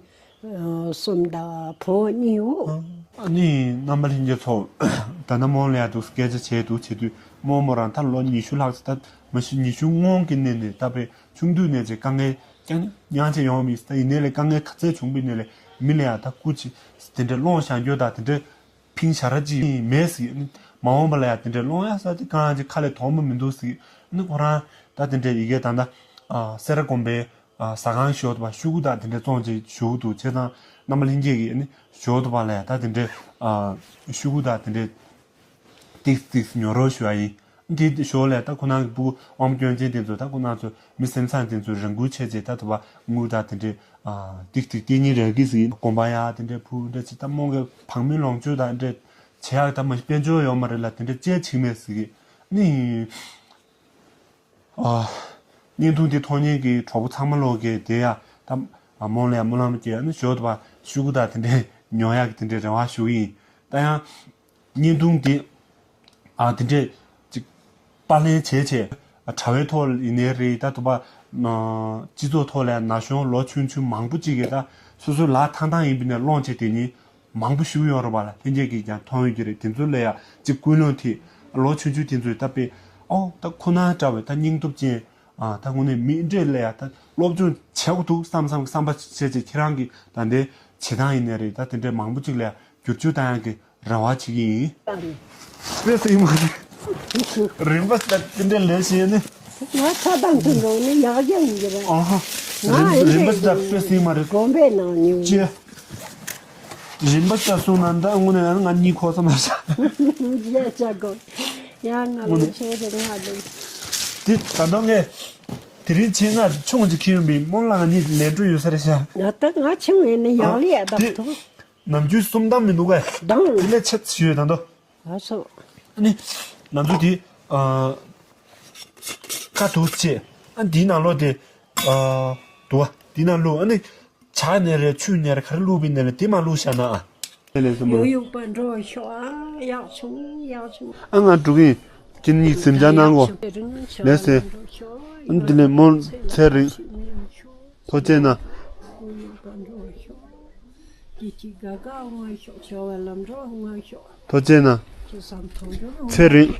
གསུམ་ད་བུ་གཉིས་འོ། ཨ་ནི་རྣམ་པ་ལྷན་རྒྱས་ཚོ། ད་ནང་རྨོ་ལ་ཡ་འདུག་སྐད་ཆ་བྱས་འདུག་བྱེད་དུས་རྨོ་མོ་རང་ད་ལོ་ཉི་ཤུ་ལྷག་ཙམ་ད་མ་གཞི་ཉི་ཤུ་སྔོན་གྱི་གནས་ནས་ད་བས། ཆུང་དུས་ནས་ཅིག་དཀའ་ངལ་ཀྱང་མྱངས་བྱས་ཡོང་བ་མིན་ད་ཡིན་ནའི་ལས་དཀའ་ངལ་ག་ཚད་བྱུང་བའི་ནས་ལས་མི་ལ་ཡང་ད་སྐུ་ཅིག་དེ་འདྲའི་སློང་བཞག་རྒྱུ་དང་དེ་འདྲའི་ཕིང་ཞྭ་ར་ཅིག་མེད་ཟིག་ནི་མ་འོངས་པ་ལ་ཡང་དེ་འདྲའི་སློང་ཡག་ས་དེ་གང་ཅིག་ཁ་ལས་དོགས་མ་མི་འདུག་ཟིག་ནི་ཁོ་རང་ད་དེ་འདྲའི་ཡི་གེ་ད་ད་སེ་ར་དགོན་པའི་ ཨ་ཟ་ཁང་ཞོ་དུ་བ་ཤུ་གུ་དང་དེ་འདྲའི་བཙོང་བྱས་ཞོ་དུ་བྱས་ཙང་རྣམ་པ་ལྷན་རྒྱས་ཀྱིས་ནི་ཞོ་དུ་བ་ལ་ཡ་ད་དེ་འདྲའི་ཨ་ཤུ་གུ་དང་དེ་འདྲའི་ཏིག་ཏིག་ཉོ་རོགས་ཞུ་བ་ཡིན། འདི་ཞོ་ལས་ད་ཁོ་རང་གི་ཕྲུ་གུ་དབང་པོ་སྐྱོན་ཅན་དེ་ཚོ་ད་ཁོ་རང་ཚོ་མི་སེམས་བཟང་དེ་ཚོ་རང་འགུལ་བྱས་བྱས་ད་དུ་བ་དངུལ་དང་དེ་འདྲའི་ཨ་ཏིག་ཏིག་ཏིག་གཉིས་རེ་གིས་ཟིག་གོམ་པ་ཡ་དེ་འདྲའི་ཕུ་འདྲ་ཅིག་ད་རྨོ་གི་བག་མེད་ལོངས་སྤྱོད་དང་འདྲ་བྱེད་ཡག་ད་མ་དཔལ་འབྱོར་ཡོད་མ་རེད་ལ་དེ་འདྲ་ཅེས་བྱེད་མེད་ཟིག་གི་ནི། ཨ། བརྙན་ཐུང་འདི་མཐོང་མཁན་གྱི་གྲོགས་པོ་ཚང་མ་ལོག་གི་དེ་ཡ་ད་ཨ་མོང་ལ་ཡ་སྨོན་ལམ་སྐྱེ་ཡ་ནི་ཞོ་དུ་བ་ཤུ་གུ་དང་དེ་འདྲའི་ཉོ་ཡག་གི་དེ་འདྲའི་རེ་བ་ཞུ་གི་ཡིན། ད་ཡང་བརྙན་ཐུང་འདི་ཨ་དེ་འདྲའི་ཅིག་པར་ལེན་བྱས་བྱས་ཨ་དྲ་བའི་ཐོག་ཡིན་ནའི་རེད། ད་དུ་བ་ཨ་སྤྱི་ཚོགས་ཐོག་ལ་ཡ་ན་གཞོན་ལོ་ཆུང་ཆུང་མང་པོ་ཅིག་གིས་ད་སོ་སོའི་ལག་ཐང་ཐང་ཡིན་པ་ནས་སློང་བྱས་དེ་ཉིད། མང་པོ་ཞིག་ཡོད་རེད་པ་ལ་ལྷན་རྒྱས་ཀྱིས་ཀྱང་མཐོང་ཡོད་ཀྱི་རེད། དེ་ཚོ་ལ་ཡ་གཅིག་ཀུན་སློང་དེ་ལོ་ཆུང་ཆུང་དེ་ཚོས་ད་དཔེ་ཨོ་ད་ཁོ་ན་འདྲ་བའི་ད་སྙིང་སྟོབས་ཅན་ཨ་ད་དངོས་གནས་མི་འདྲེ་ལ་ཡ་ད་སློབ་སྦྱོང་བྱེད་དགོས་འདུག་བསམ་བསམ་བསམ་པ་བྱས་བྱས་ཁྱེད་རང་གི་ད་ལྟའི་བྱེད་སྟངས་ཡིན་ནའི་རེད། ད་དེ་འདྲའི་མང་པོ་ཅིག་ལ་ཡ་བསྒྱུར་བཅོས་བཏང་ཡག་གི་རེ་བ་བྱེད་ཀྱི་ཡིན། དཔེ་སྲིད་མ་རེད། རིན་པ་ད་དེ་འདྲའི་ལས་བྱས་ནི། ང་ཚ་དང་དུ་འགྲོ་ནི་ཡག་ཡག་ཡིན་གྱི་རེད། ཨ་ཧ། ང་རིན་རིན་པ་ཨེ་ད་དཔེ་སྲིད་མ་རེད། དགོན་པའི་ནང་ཉུལ། ཅེ། རིན་པ་ལྟར་སོང་ན་ད་དངོས་གནས་ང་གཉིད་ཁུག་ས་མ་རེད། ཡ་ཅག་གོ། ཡ་ང་ལོ་ཆེ་རེད་ང་ལོ། དེ་ད་དུང་ངས་དེ་རིང་ཆེད་མངགས་ཆུང་ཅིག་ཁྱེར་ཡོང་པའི་སྨོན་ལམ་གཉིས་ལས་འགྲོ་ཡོད་ས་རེད་ཤག་ང་ད་ང་ཆུང་ཡིན་ན་ཡག་ལི་ཡ་ད་དེ་ཐུག་ནམ་རྒྱུན་གསུམ་བཏང་མི་འདུག་གས། དང་དེ་ལས་ཆེ་ཞུས་ད་དུང་། ཨ་སོ། ཨ་ནི། ང་ཚོ་དེ། ཨ། ཁ་དུག་ཅེས། ཨ་འདིའི་ནང་ལོགས་དེ། ཨ། དུ་བ། འདིའི་ནང་བླུགས། ཨ་ནི། ཇ་ནས་རེད་ཆུ་ནས་རེད་ག་རེ་བླུགས་པའི་ནས་རེད་དེ་མ་བླུགས་བཞག་ན་ཨ། དེ་ལས་སམ་པོ། ཡོ་ཡོག་པ་འགྲོ་ཤོག་ཨ་ཡག་བྱུང་ཡག་བྱུང་། ཨ་ང་འགྲོ་གི་ཡིན། ཁྱེད་གཉིས་སེམས་ཅན་གནང་གོ། ལས་ཟེར། ཨ་ནི་དེ་ལས་མོ་ཚེ་རིང་། ཐོ་ཅེ་ན། ཐོ་ཅེ་ན། ཚེ་རིང་།